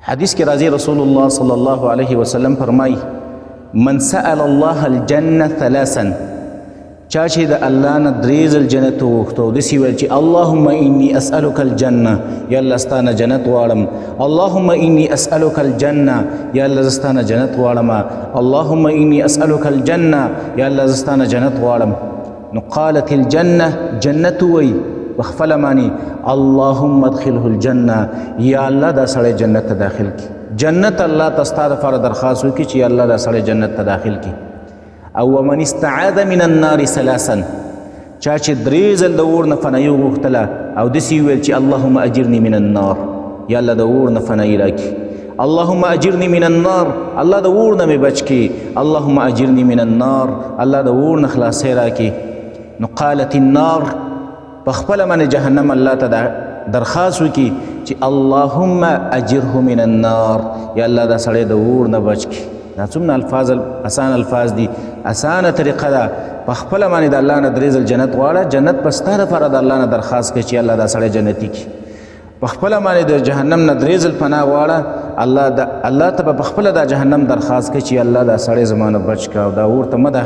حدیث کې راځي، رسول الله صلی الله علیه وسلم فرمایي: من سأل الله الجنة ثلاثا، چا چې د الله نه درې ځل جنت وغوښته او داسې ویل چې اللهم انی اسألک الجنه، یا الله ستا نه جنت غواړم، اللهم انی اسألک الجنه، یا الله زه ستا نه جنت غواړم، اللهم انی اسألک الجنه، یا الله زه ستا نه جنت غواړم، نو قالت الجنه، جنت وی په خپله معنی: اللهم ادخله الجنه، یا الله دا سړی جنت ته داخل کی. جنت الله ته ستا دپاره درخواست وکړي چې یا الله دا سړی جنت ته داخل کی. او ومن استعاذ من النار ثلاثا، چا چې درې ځل د اور نه فنایي وغوښتله او داسې وویل چې اللهم اجرني من النار، یا الله د اور نه فنایي راکړي، اللهم اجرني من النار، الله د اور نه مې بچ کړي، اللهم اجرني من النار، الله د اور نه خلاصی راکړي، نو قالت النار، په خپله باندې جهنم الله ته درخواست وکړي چې اللهم اجره من النار، یا الله دا سړی د اور نه بچ کړي. دا څومره الفاظ اسان الفاظ دي، اسانه طریقه ده. په خپله باندې د الله نه درې ځل جنت غواړه، جنت په ستا دپاره د الله نه درخواست کوي چې الله دا سړی جنتي کړي. په خپله باندې د جهنم نه درې ځل پناه غواړه، الله د الله ته به په خپله دا جهنم درخواست کوي چې الله دا سړی زما نه بچ کړه او دا اور ته مه.